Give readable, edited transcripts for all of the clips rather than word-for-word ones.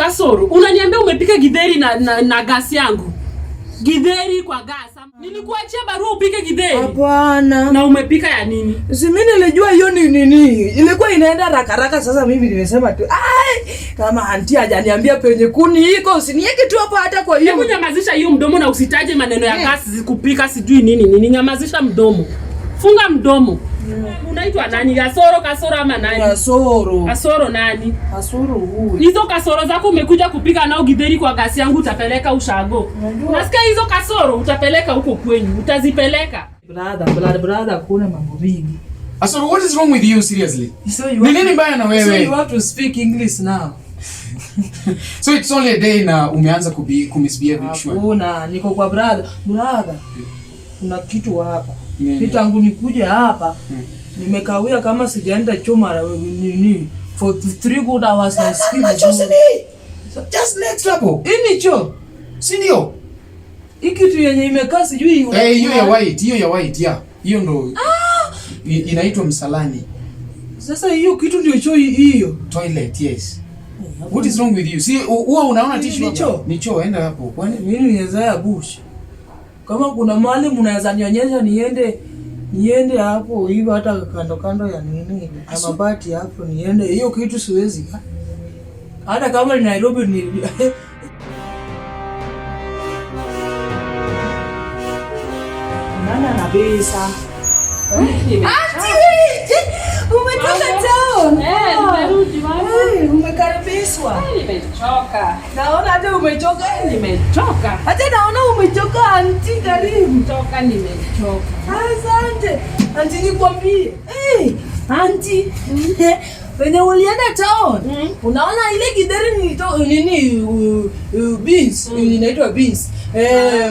Kasoro, unaniambia umepika githeri na gasi yangu? Githeri kwa gas. Nilikuachia barua upike githeri. Hapana. Na umepika ya nini? Si mimi nilijua hiyo ni nini. Ilikuwa inaenda haraka haraka, sasa mimi nimesema tu, ai, kama auntie hajaniambia penye kuni iko, usiniweke tu hapo hata kwa hiyo. Hebu nyamazisha hiyo mdomo na usitaje maneno ya gas kupika sijui nini nini. Nyamazisha mdomo. Funga mdomo. Unaitwa nani? Kasoro, Kasoro ama nani? Kasoro. Kasoro nani? Kasoro huyu. Hizo kasoro zako umekuja kupika nao githeri kwa gasi yangu, utapeleka ushago. Unasikia hizo kasoro utapeleka huko kwenyu, utazipeleka. Brother, brother, brother, kuna mambo mingi. Asoro, what is wrong with you seriously? So you Ni nini mbaya na So wewe? you have to speak English now. So it's only a day na umeanza kumisbehave sure. Hakuna, niko kwa brother. Brother, kuna kitu hapa. Nini? Tangu nikuje hapa nimekawia kama sijaenda choo mara nini for 3 good hours na sikii vizuri. Just next hapo. Hii ni choo. Si ndio? Hii kitu yenye imekaa sijui Eh, hiyo ya white, hiyo ya white, yeah. Hiyo ndo inaitwa msalani. Sasa hiyo kitu ndio choo hiyo. Toilet, yes. What is wrong with you? Si huwa unaona Ni tissue hapa? choo. Ni choo, enda hapo. Kwani Mimi niweza bush. Kama kuna mahali mnaweza nionyesha niende hapo hivyo, hata kando kando ya nini ya mabati hapo niende, hiyo kitu siwezi. Hata kama ni Nairobi ni Nana kabisa. Umetoka town. Eh, nimerudi mama. Umekaribishwa. Nimechoka. Naona hata umechoka. Nimechoka. Hata naona umechoka auntie, karibu. Toka nimechoka. Asante. Auntie, nikwambie. Eh, auntie, venye ulienda town, unaona ile githeri nini beans, inaitwa beans.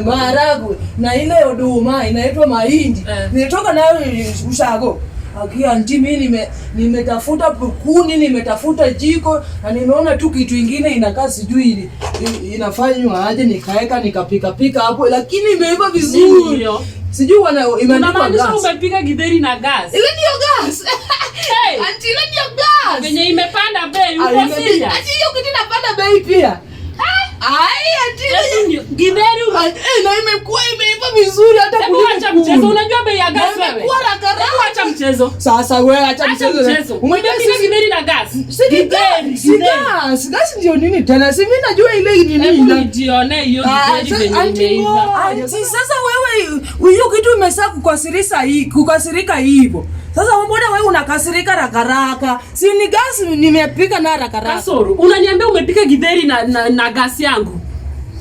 Maharagwe na ile oduma inaitwa mahindi. Nilitoka nayo ushago. Akia auntie, mimi nimetafuta kuni, nimetafuta jiko na nimeona tu kitu ingine inakaa sijui inafanywa aje, nikaeka nikapika pika hapo, lakini imeiva vizuri. Ndio. Sijui wana imeandikwa Unamaanisha gas. umepika githeri na gas? Ile ndio gas. Hey, Auntie, ile ndio gas. venye imepanda bei Ah, uko serious? Auntie, hiyo kitu inapanda bei pia. Ai, auntie, Hebu ndio githeri na imekuwa imeiva vizuri hata Hebu kuliko acha kuni. mchezo, unajua bei ya Na gas wewe? imekuwa raka raka. Hebu acha mchezo. Sasa wewe acha Acha mchezo. mchezo. Umejua Umepika sisi githeri na gas. si Githeri, gas, si githeri. gas. Gas ndio nini tena? Si mimi najua ile nini. Hebu nijione hiyo Ah, githeri sasa, venye auntie, imeiva. auntie, sasa wewe hiyo kitu imesa kukasirisha hii, kukasirika hivyo. Sasa mbona wewe unakasirika haraka haraka? Si ni gas nimepika na haraka haraka. Kasoro, unaniambia umepika githeri na gas yangu?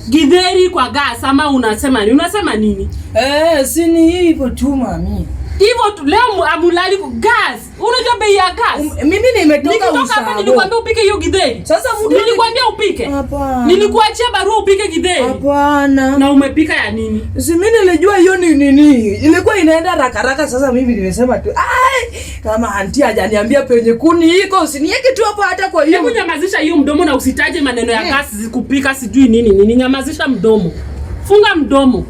Githeri kwa gas ama unasema nini? Unasema nini? Eh, si ni hivyo tu mami. Hivyo tu leo amulali gas. Unajua bei ya gas? Mimi nimetoka Nikitoka hapa ushago. nilikwambia upike hiyo githeri. Sasa mtu nilikwambia upike. Hapana. Nilikuachia barua upike githeri. Hapana. Na umepika ya nini? Si mimi nilijua hiyo ni nini. Ilikuwa inaenda haraka haraka, sasa mimi nimesema tu, ai, kama auntie hajaniambia penye kuni iko, usiniweke tu hapo hata kwa hiyo. Hebu nyamazisha hiyo mdomo na usitaje maneno ya gas kupika sijui nini nini. Nyamazisha mdomo. Funga mdomo.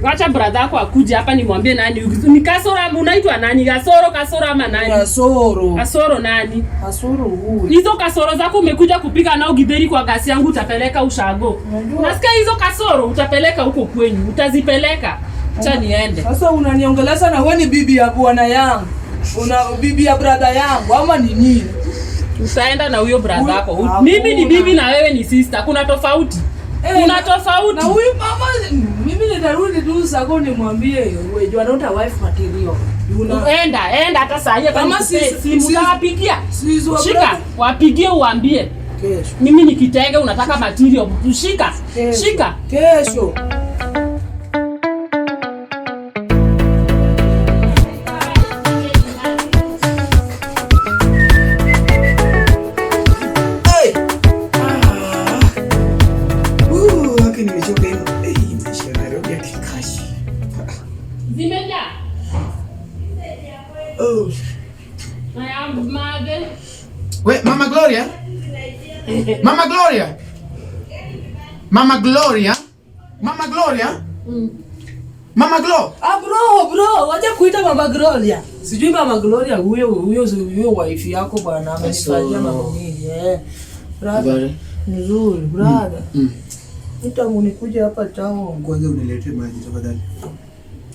Wacha brother yako akuje hapa nimwambie nani. Ni Kasoro ama unaitwa nani? Kasoro, Kasoro ama nani? Kasoro. Kasoro nani? Kasoro huyu. Hizo kasoro zako umekuja kupika nao githeri kwa gasi yangu, utapeleka ushago. Unasikia hizo kasoro utapeleka huko kwenyu, utazipeleka. Acha niende. Sasa unaniongeleza na wewe ni bibi ya bwana yangu. Una bibi ya brother yangu ama ni nini? Utaenda na huyo brother yako. Hakuna. Mimi ni bibi na wewe ni sister. Kuna tofauti. Kuna tofauti. Na huyu mama mimi nitarudi tu sako nimwambie you are not a wife material. Enda hata saa hii Kama kama simu utawapigia. sisi Shika, wapigie uambie. Kesho. Mimi ni kitenge unataka material. Shika. Kesho. Shika. Kesho. Hey! Ah. Nimechoka hiyo. Eh, maisha ya Nairobi ya kikashi. Zimejaa. Oh. Haya, mage. We, Mama Gloria? Mama Gloria? Mama Gloria? Mama Gloria? Mama Glo? Ah, bro, bro, wacha kuita Mama Gloria. Sijui Mama Gloria huyo huyo huyo wife yako bwana amenifanyia mambo mingi eh. Brother. Habari. Nzuri brother. Tangu nikuje hapa town. Kwanza uniletee maji tafadhali.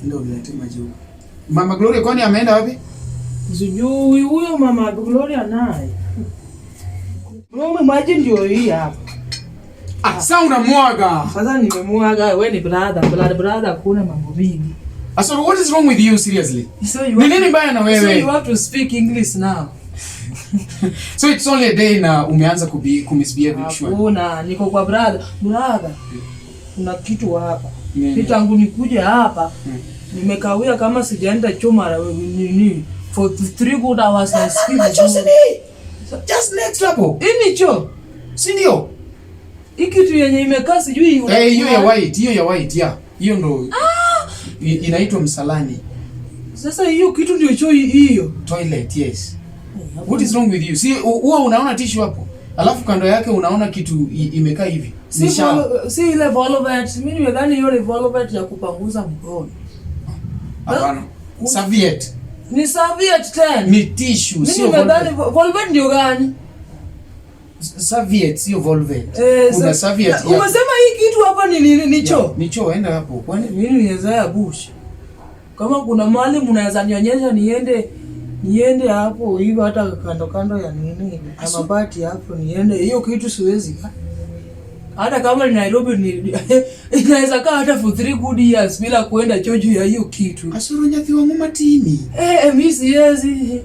Ndio uniletee maji huko. Mama Gloria kwani ameenda wapi? Sijui huyo mama Gloria naye. Mama maji ndio hii hapa. Ah, sasa unamwaga. Sasa nimemwaga, wewe ni brother, brother brother, kuna mambo mingi. Asoro, what is wrong with you seriously? So you Ni nini mbaya na So wewe? you have to speak English now. So it's only a day na umeanza kumisbehave sure. Hakuna, niko kwa brother. Brother, kuna kitu hapa. Nini? Tangu nikuje hapa nimekawia kama sijaenda choo mara nini for 3 good hours na sikii vizuri. Just next hapo. Hii ni choo. Si ndio? Hii kitu yenye imekaa sijui Eh, hiyo ya white, hiyo ya white, yeah. Hiyo ndo inaitwa msalani. Sasa hiyo kitu ndio choo hiyo. Toilet, yes. What is wrong with you? Si huwa unaona tissue hapo. Alafu kando yake unaona kitu imekaa hivi. Si Ni shower. si ile Volvet. Mimi nimedhani hiyo ni Volvet ya kupanguza mkono. Hapana. Serviette. Ni serviette tena. Ni tissue, Mimi sio nimedhani Volvet. Volvet ndio gani? Serviette, sio Volvet. Eh, Kuna serviette ya Umesema hii kitu hapa ni nini? Ni choo. Ni choo, enda hapo. Kwani Mimi niweza bush. Kama kuna mahali mnaweza nionyesha niende hapo hivyo hata kando kando ya nini ya mabati hapo niende, hiyo kitu siwezi. Hata kama ni Nairobi ni inaweza kaa hata for 3 good years bila kuenda choo juu ya hiyo kitu. Asoro nyathi wangu matimi. Eh, mimi siwezi.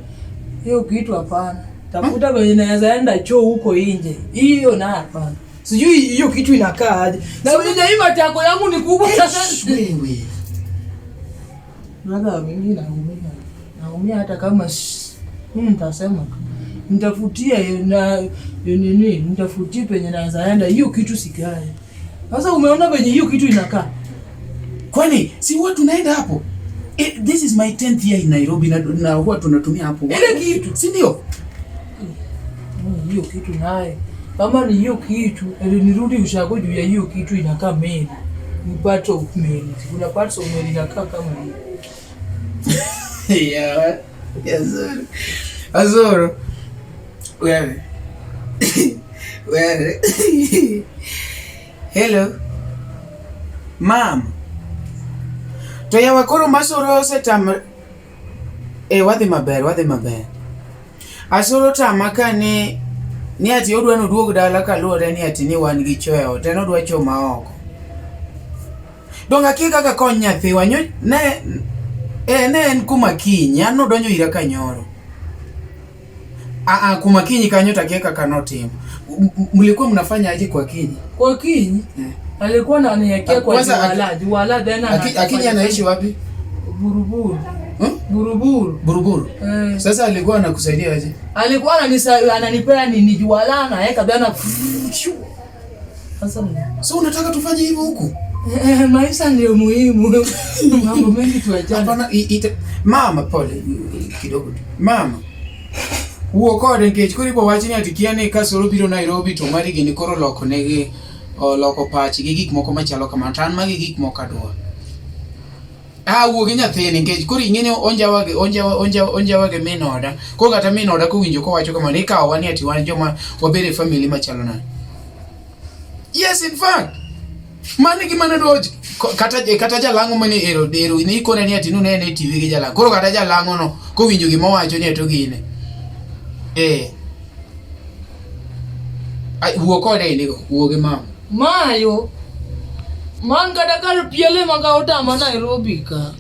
Hiyo kitu hapana. Tafuta kwenye naweza enda choo huko nje. Hiyo na hapana. Sijui hiyo kitu inakaa aje. Na wenye hii matako yangu ni kubwa sasa. Wewe. Brother, mimi naumia. Naumia hata kama mimi nitasema tu. Nitafutie na nini, nitafutie penye naweza enda hiyo kitu sikae. Sasa umeona penye hiyo kitu inakaa. Kwani si huwa tunaenda hapo? This is my 10th year in Nairobi na huwa tunatumia hapo. Ile kitu. Si ndio? Hiyo kitu naye. Kama ni hiyo kitu, ili nirudi ushago juu ya hiyo kitu inakaa meli. Ni part of meli. Kuna parts of meli inakaa kama hiyo. Yeah. Azoro. Azoro. Wewe. Wewe. Hello. Mam. To yawa koro masoro osetamre. Eh, wadhi maber, wadhi maber. Asoro tama ka ni ati odwa noduog dala kaluwore ni ati ni wan gi choo e ot, en odwa choo ma oko. Donge akia kaka kony nyathiwa, ne en kuma kinyi, an nodonjo ira kanyoro. Kuma kinyi kanyo to akia kaka notimo. Mlikuwa mnafanya aje kwa kinyi? Kwa kinyi? Alikuwa ananiwekea kwa Kwanza juala then Akinyi anaishi wapi? Buruburu. Buruburu. Buruburu. Sasa alikuwa anakusaidia aje? Alikuwa ananipea nini juala anaweka bana. Sasa so unataka tufanye hivyo huku? Maisha ndio muhimu. Mambo mengi tuachane. Hapana, mama pole kidogo tu. Mama. Wuo kode nikech koro ibo wach ni ati kia ni Kasoro biro Nairobi to mari gini koro loko negi oloko pachgi gik moko machalo kamano. To an magi gik moko adwa. Wuo gi nyathini nikech koro ing'e ni onjawa gi min oda. Koro kata min oda kowinjo kowacho kamano ikawowa ni ati wan joma wabedo e family machalo nade. Yes, in fact. Mano e gima nadwa wacho. Kata jalang'o mane ero dero ni ikone ni ati nunene e TV gi jalang'o. Koro kata jalang'o no kowinjo gima owacho ni ati gine. Ai, wuo kode indigo, wuo gi mama. Mayo. Man kata kar piele maka otama Nairobi ka.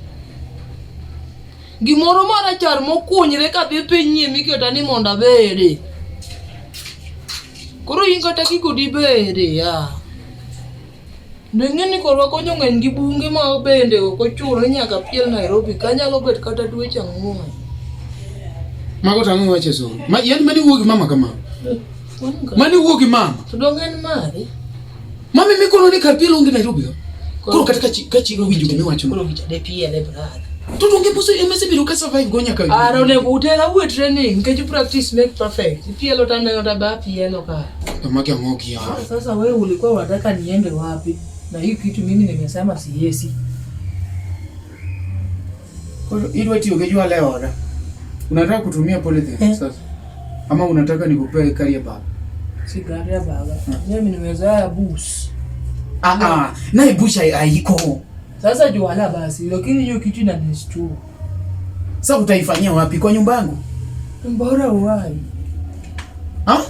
Gimoro marachar mokunyre kadhi piny nie miketa ni mondo abede. Koro in kata gigo dibede ya. Ndeng'e ni korwa konyo ng'eny gi bunge ma bende ok ochuno ni nyaka piel Nairobi ka nyalo bet kata dweche 4. Mago to ang'o iwacho Soro? Ma yani mane wuo gi mama kama? Mane wuo gi mama? To donge en mari? Mami mikono ni kar piel onge Nairobi ka? Koro kata ka chigo winjo gima iwacho. Koro gicha de piele brother. To donge pose ema ka survive go nyaka. Ara onego utera uwe training nikech practice make perfect. Ipielo taneno taba pielo ka. To magi ang'o gi ya? Sasa wewe ulikuwa unataka niende wapi? Na hii kitu mimi nimesema siesi. Koro idwa tiyo gi jwala e oda. Unataka kutumia polythene sasa? Ama unataka nikupee carrier bag? Sigari baba. Mimi nimezoea bush. Ah ah, naye bush haiko. Sasa juala basi, lakini hiyo kitu inanishtua. Sasa utaifanyia wapi kwa nyumba yangu? Mbora uhai. Ha?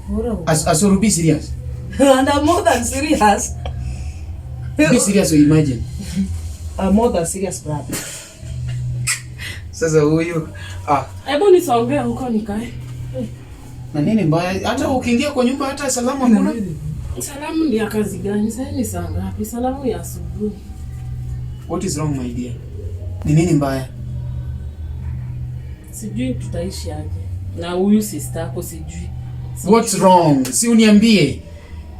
Bora uhai. Asoro, be serious. And I'm more than serious. Be serious or imagine. I'm more than serious, brother. Sasa huyu Hebu nisongee huko nikae. na nini mbaya? Hata ukiingia kwa nyumba hata salamu hakuna. Salamu ni ya kazi gani? Sasa ni saa ngapi? Salamu ya asubuhi. What is wrong, my dear? Ni nini mbaya? Sijui tutaishi aje na huyu sister yako, sijui. What's wrong? Si uniambie.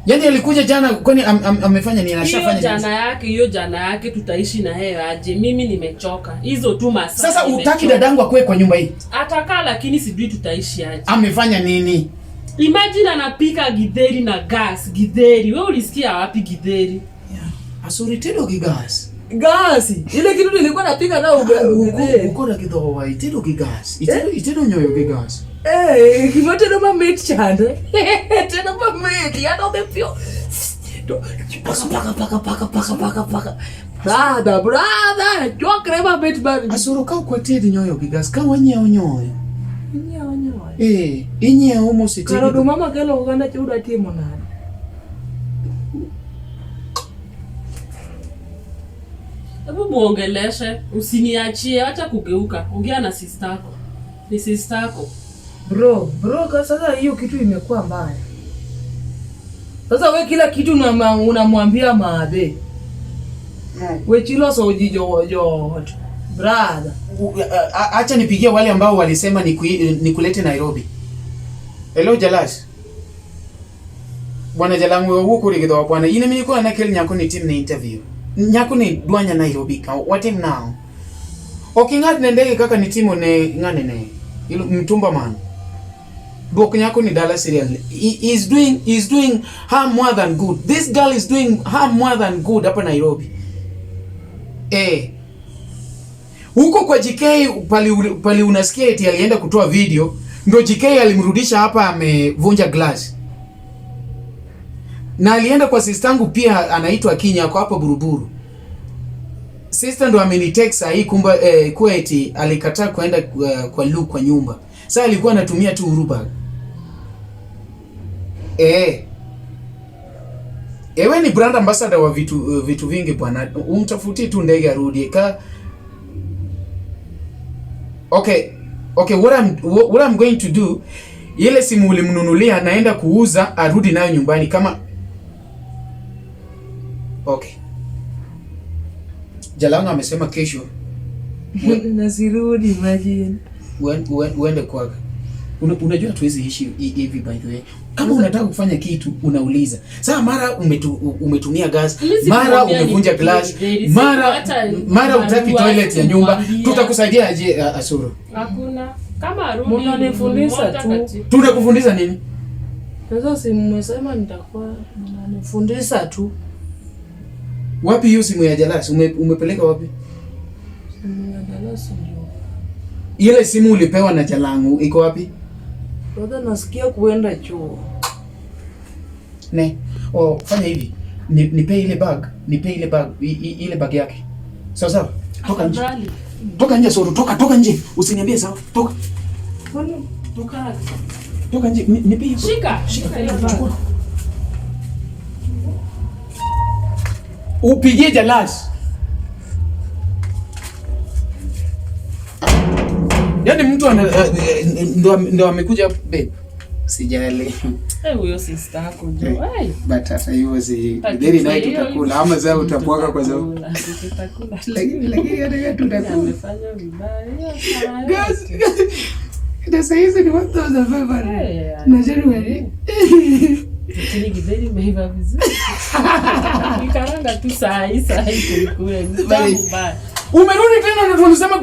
Yaani alikuja jana kwani amefanya nini? Hiyo Anashafanya nini? jana yake, hiyo jana yake tutaishi na yeye aje? Mimi nimechoka. Hizo tu masaa. Sasa utaki nimechoka. dadangu akue kwa nyumba hii? Atakaa lakini sijui tutaishi aje. Amefanya nini? Imagine anapika githeri na gas, githeri. Wewe ulisikia wapi githeri? Yeah. Asori tedo gi gas. Gasi, ile kitu nilikuwa napika nao githeri. Uko na kidhowa, itedo gi gas. Itedo itedo nyoyo gi gas. Eh, gima mamit chande. Tedo mamit, yaani umepio. Paka paka paka paka paka paka paka. Brother, brother, chwakre mamit bari. Asoro ka ok wated nyoyo gi gas, ka wanyiewo nyoyo. Nyiewo nyoyo. Eh, inyiewo mosetedi. Kar oduma makelo oganda cha udwa timo nade? Hebu muongeleshe, usiniachie, acha kugeuka. Ongea na sister yako. Ni sister yako. Bro, bro, kwa sasa hiyo kitu imekuwa mbaya. Sasa we kila kitu unamwambia maadhe. We chiloso jijo jo. Brother. Acha nipigie wale ambao walisema nikulete Nairobi. Hello Jalas. Bwana Jalangu wa huko rigidho bwana. Ine mimi niko na kel nyako ni team ni interview. Nyako ni dwanya Nairobi ka watim now. Okingat ne ndege kaka ni timo ne ngane ne. Ilu mtumba man. Dwok nyako ni dala seriously. He is doing her more than good. This girl is doing her more than good hapa Nairobi. Eh. Huko kwa JK pali unasikia eti alienda kutoa video, ndo JK alimrudisha hapa amevunja glass. Na alienda kwa sistangu pia anaitwa Kinya kwa hapo Buruburu. Sister ndo amenitext saa hii kumba kuwa eti alikataa kuenda kwa Luke kwa nyumba. Sasa alikuwa anatumia tu Uruba. Ewe ni brand ambassador wa vitu vingi bwana. Umtafutie tu ndege arudi. Ka Okay, what I'm going to do, ile simu ulimnunulia naenda kuuza arudi nayo nyumbani kama. Okay. Jalanga amesema kesho Nasirudi imagine. uende kwake. Unajua tuwezi ishi hivi by the way. Kama unataka kufanya kitu unauliza. Sasa mara umetumia gas, Mimi sikumwambia mara umevunja ni glass, githeri, mara hutaki toilet ya nyumba, sikumwambia. tutakusaidia aje Asoro? Hakuna. Kama arudi. Mnanifundisha moja tu. Tunakufundisha nini? Sasa si mmesema nitakuwa mnanifundisha tu. Wapi hiyo simu ya Jalas? Umepeleka wapi? Simu ya Jalas ndio. Ile simu ulipewa na Jalangu iko wapi? Brother, nasikia kuenda chuo. Ne. Oh, fanya hivi. Nipe ile bag, nipe ile bag, ile bag yake. Sawa sawa. Toka nje. Afadhali. Toka nje Soro, toka nje. Usiniambie sawa. Toka. Toka. Toka nje. Nipe hiyo. Shika, shika hiyo bag. Chukua. Upigie Jalas. Yaani mtu ana ndo amekuja babe. Sijali. Eh, huyo sister yako jo. Eh. But hata hivyo si very night utakula ama sasa utabwaga kwa sababu Tutakula. lakini hata kama tutakula. Amefanya vibaya. Guys, sasa hizi ni 1500. Eh, Na January. Lakini githeri imeiva vizuri. Nikaranga tu saa hii tuikule. Ni tamu mbaya. Umerudi tena na tunasema